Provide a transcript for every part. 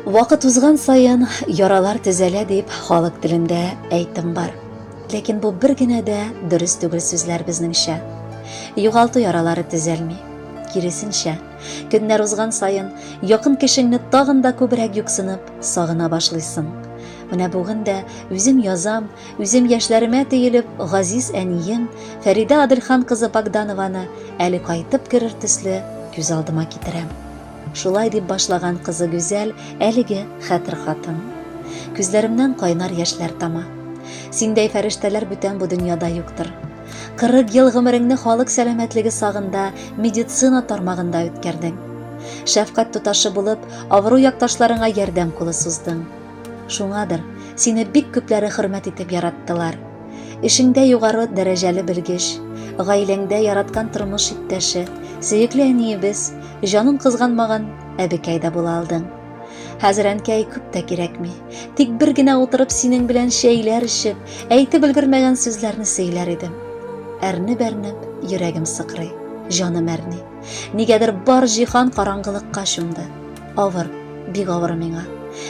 Вакыт узган саен яралар төзәлә дип халык телендә әйтем бар. Ләкин бу бер генә дә дөрес түгел сүзләр безнеңчә. Югалту яралары төзәлми. Киресенчә, көннәр узган саен якын кешеңне тагын да күбрәк юксынып, сагына башлыйсың. Менә бүген дә үзем язам, үзем яшьләремә төелеп, газиз әнием Фәридә Адельхан кызы Богданованы әле кайтып керер төсле күз алдыма китерәм. Шулай дип башлаган кызы Гүзәл әлеге хәтер хатын. Күзләремнән кайнар яшьләр тама. Синдәй фәрештәләр бүтән бу дөньяда юктыр. 40 ел гомереңне халык сәламәтлеге сагында, медицина тармагында үткәрдең. Шәфкать туташы булып, авыру якташларыңа ярдәм кулы суздың. Шуңадыр, сине бик күпләре хөрмәт итеп яраттылар. Эшеңдә югары дәрәҗәле белгеч, гаиләңдә яраткан тормыш иптәше, сөекле әниебез, җанын кызганмаган әбекәй дә була алдың. Хәзер әнкәй күп тә кирәкми. Тик бер генә утырып синең белән чәйләр эчеп, әйтеп өлгермәгән сүзләрне сөйләр идем. Әрнеп-әрнеп йөрәгем сыкрый, җаным әрни. Нигәдер бар җиһан караңгылыкка чумды. Авыр, бик авыр миңа.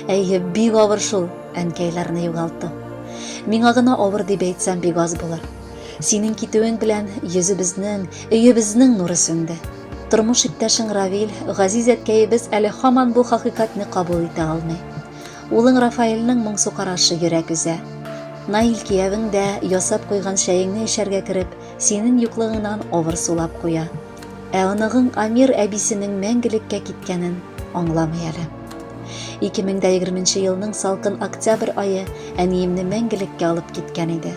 Әйе, бик авыр шул әнкәйләрне югалту. Миңа гына авыр дип әйтсәм бик аз булыр. Синең китүең белән йөзебезнең, өебезнең нуры сүнде. Тормыш иптәшең Равил, газиз әткәебез әле һаман бу хакыйкатьне кабул итә алмый. Улың Рафаэльнең моңсу карашы йөрәк өзә. Наил киявең дә ясап куйган чәеңне эчәргә кереп, синең юклыгыңнан авыр сулап куя. Ә оныгың Амир әбисенең мәңгелеккә киткәнен аңламый әле. 2020 елның салкын октябрь ае әниемне мәңгелеккә алып киткән иде.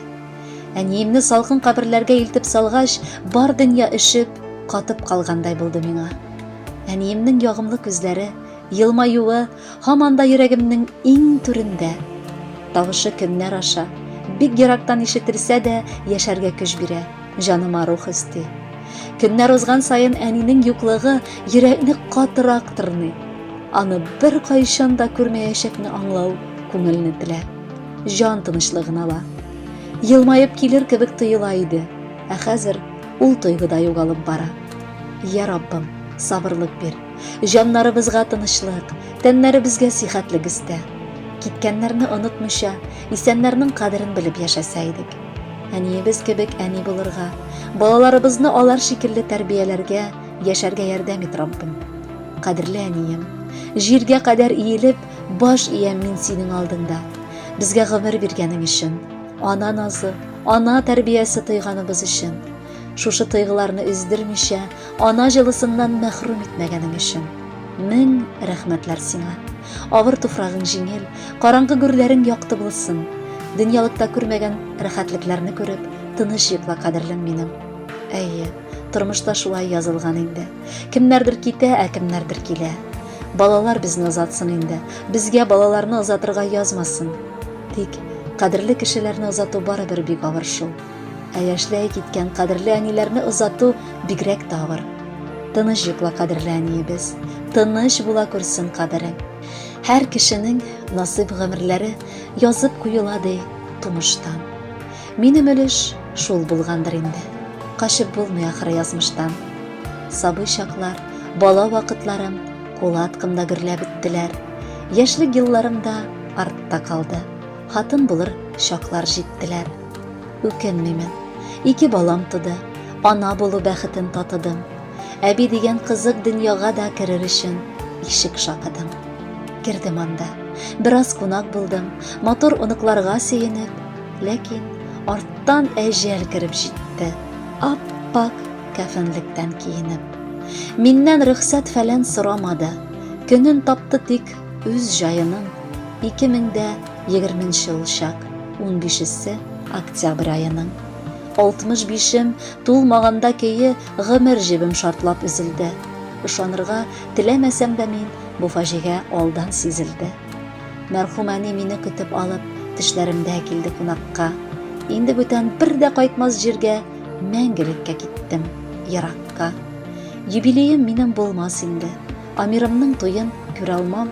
Әниемне салкын каберләргә илтеп салгач, бар дөнья өшеп, катып калгандай булды миңа. Әниемнең ягымлы күзләре, елмаюы һаман да йөрәгемнең иң түрендә. Тавышы көннәр аша, бик ерактан ишетелсә дә, яшәргә көч бирә, җаныма рух өсти. Көннәр узган саен әнинең юклыгы йөрәкне катырак тырный. Аны беркайчан да күрмәячәкне аңлау күңелне телә. Җан тынычлыгын ала. Елмаеп килер кебек тоела иде, ә хәзер ул тойгы да югалып бара. Я Раббым, сабырлык бир. Җаннарыбызга тынычлык, тәннәребезгә сихәтлек өстә. Киткәннәрне онытмыйча, исәннәрнең кадерен белеп яшәсә идек. Әниебез кебек әни булырга, балаларыбызны алар шикелле тәрбияләргә, яшәргә ярдәм ит, Раббым. Кадерле әнием, җиргә кадәр иелеп, баш иям мин синең алдыңда. Безгә гомер биргәнең өчен, ана назы, ана тәрбиясе тойганыбыз өчен, шушы тойгыларны өздермичә, ана җылысыннан мәхрүм итмәгәнең өчен. Мең рәхмәтләр сиңа. Авыр туфрагың җиңел, караңгы гүрләрең якты булсын. Дөньялыкта күрмәгән рәхәтлекләрне күреп, тыныч йокла, кадерлем минем. Әйе, тормышта шулай язылган инде. Кемнәрдер китә, ә кемнәрдер килә. Балалар безне озатсын инде. Безгә балаларны озатырга язмасын. Тик кадерле кешеләрне озату барыбер бик авыр шул. Ә яшьләй киткән кадерле әниләрне озату бигрәк тә авыр. Тыныч йокла, кадерле әниебез. Тыныч була күрсен каберең. Һәр кешенең насыйп гомерләре язып куела ди тумыштан. Минем өлеш шул булгандыр инде. Качып булмый ахры язмыштан. Сабый чаклар, бала вакытларым кулаткымда гөрләп үттеләр. Яшьлек елларым да артта калды. Хатын булыр чаклар җиттеләр. Үкенмимен. Ике балам туды. Ана булу бәхетен татыдым. Әби дигән кызык дөньяга да керер өчен ишек шакыдым. Кердем анда. Бераз кунак булдым, матур оныкларга сөенеп, ләкин арттан әҗәл кереп җитте. Ап-ак кәфенлектән киенеп. Миннән рөхсәт фәлән сорамады. Көнен тапты тик үз җаеның. 2020 ел чак, 15-се октябрь аеның. 65-ем тулмаганда көе гомер җебем шартлап өзелде. Ышанырга теләмәсәм дә мин бу фаҗига алдан сизелде. Мәрхүм әни мине көтеп алып, төшләремдә килде кунакка. Инде бүтән бер дә кайтмас җиргә мәңгелеккә киттем, еракка. Юбилеем минем булмас инде. Амирымның туен күрә алмам.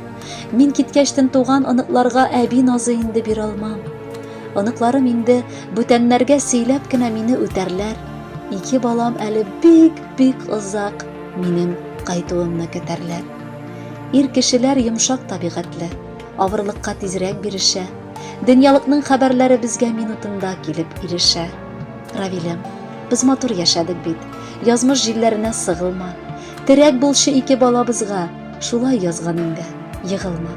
Мин киткәчтен туган оныкларга әби назы инде бирә алмам. Оныкларым инде бүтәннәргә сөйләп кенә мине үтәрләр. Ике балам әле бик-бик озак минем кайтуымны көтәрләр. Ир кешеләр йомшак табигатьле, авырлыкка тизрәк бирешә. Дөньялыкның хәбәрләре безгә минутында килеп ирешә. Равилем, без матур яшәдек бит. Язмыш җилләренә сыгылма. Терәк булчы ике балабызга, шулай язган инде, егылма.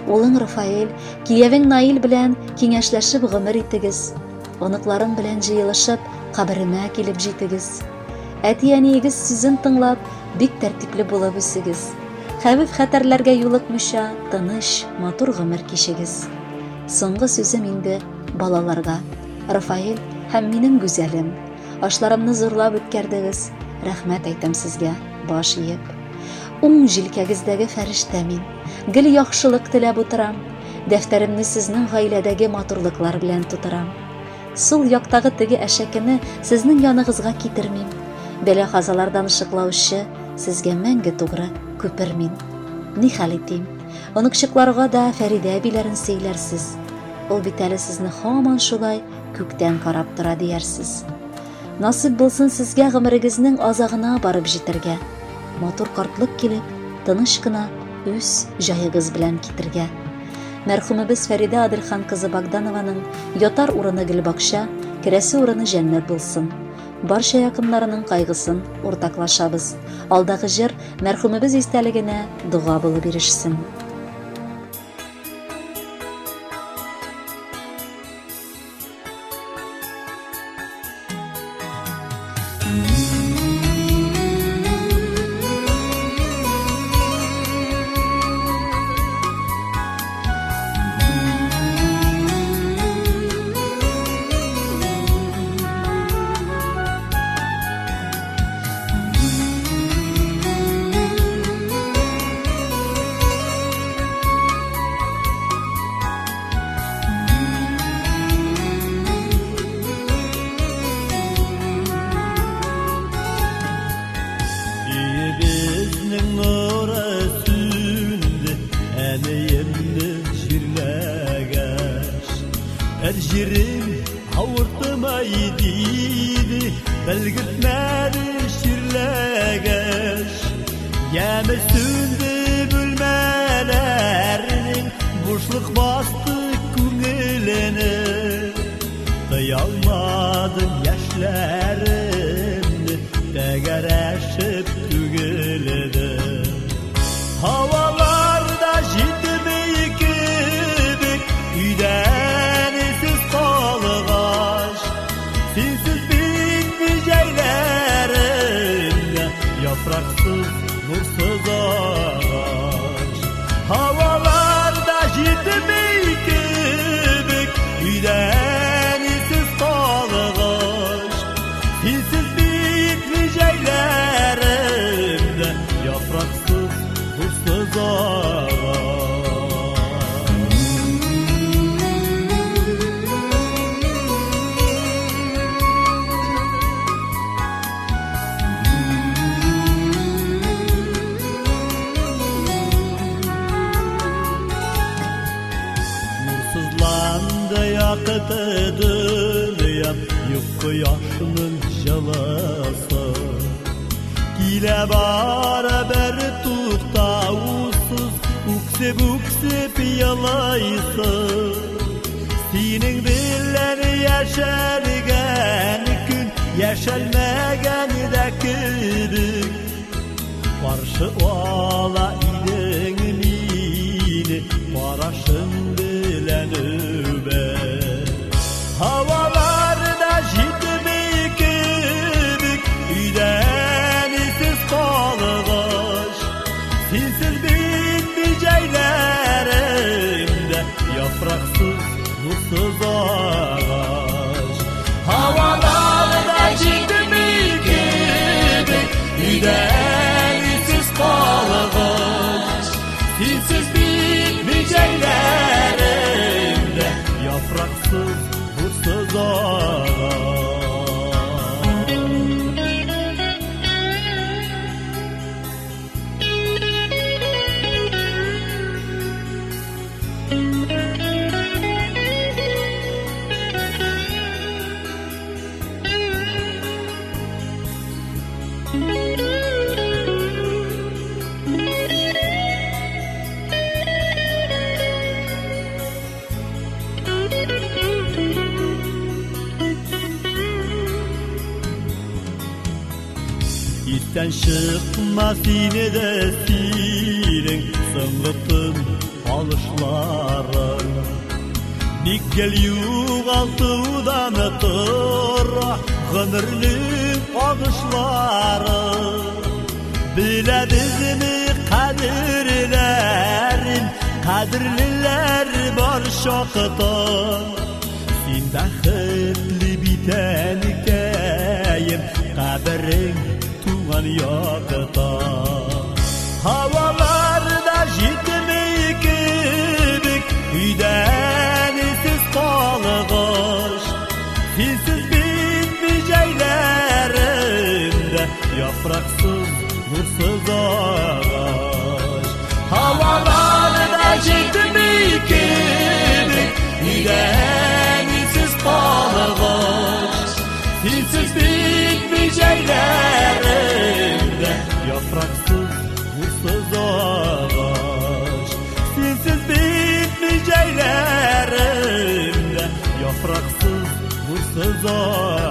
Улың Рафаэль, киявең Наил белән киңәшләшеп гомер итегез. Оныкларың белән җыелышып, каберемә килеп җитегез. Әти-әниегез сүзен тыңлап, бик тәртипле булып үсегез. Хәвеф-хәтәрләргә юлыкмыйча, тыныч, матур гомер кичегез. Соңгы сүзем инде балаларга. Рафаэль һәм минем гүзәлем, ашларымны зурлап үткәрдегез, рәхмәт әйтәм сезгә, баш иеп. Уң җилкәгездәге фәрештә мин, гел яхшылык теләп утырам. Дәфтәремне сезнең гаиләдәге матурлыклар белән тутырам. Сул яктагы теге әшәкене сезнең яныгызга китермим. Бәла-казалардан ышыклаучы сезгә мәңге тугры күпер мин. Ни хәл итим? Оныкчыкларга да Фәридә әбиләрен сөйләрсез. Ул бит әле сезне һаман шулай күктән карап тора диярсез. Насыйп булсын сезгә гомерегезнең азагына барып җитәргә. Матур картлык килеп, тыныч кына үз җаегыз белән китергә. Мәрхүмебез Фәридә Адельхан кызы Богданованың ятар урыны гөлбакча, керәсе урыны җәннәт булсын. Барча якыннарының кайгысын уртаклашабыз. Алдагы җыр мәрхүмебез истәлегенә дога булып ирешсен. Өебезнең нуры сүнде, әниемне җирләгәч. Бер җирем авыртмай диде, белгертмәде чирләгәч. Яме сүнде бүлмәләрнең, бушлык басты күңелене. Тыялмадым яшьләремне, тәгәрәшеп түгелде. Һавалар да җитми кебек, өйдән сез калгач. Синсез битми җәйләремдә, яфраксыз, нурсыз агач. Һавалар да җитми кебек, өйдән сез калгач. Синсез битми җәйләремдә, яфраксыз, нурсыз агач. Нурсызланды якты дөньям, юк кояшның җылысы. Килә бара бер туктаусыз, үксеп-үксеп елыйсы. Синең белән яшәлгән көн, яшәлмәгән дә кебек. Каршы ала идең мине, карашың белән үбеп. Һавалар да җитми кебек, өйдән сез калгач. Синсез битми җәйләремдә, яфраксыз, нурсыз агач. Һавалар да җитми кебек, өйдән сез калгач. Синсез битми җәйләремдә, яфраксыз, нурсыз агач. Истән чыкмас инде синең соңгы тын алышларың. Ник гел югалтудан тора гомернең агышлары. Беләбезме кадерләрен, кадерлеләр бар чакта. Син бәхетле бит, әнкәем, каберең туган якта. Һаваларда җитми кебек, өйдә әнисез калгач. Синсез битми җәйләрем дә, яфраксыз, нурсыз агач. Һаваларда җитми кебек, өйдә әнисез калгач. Синсез битми җәйләрем дә, яфраксыз, нурсыз агач. Синсез битми җәйләрем дә, яфраксыз, нурсыз агач.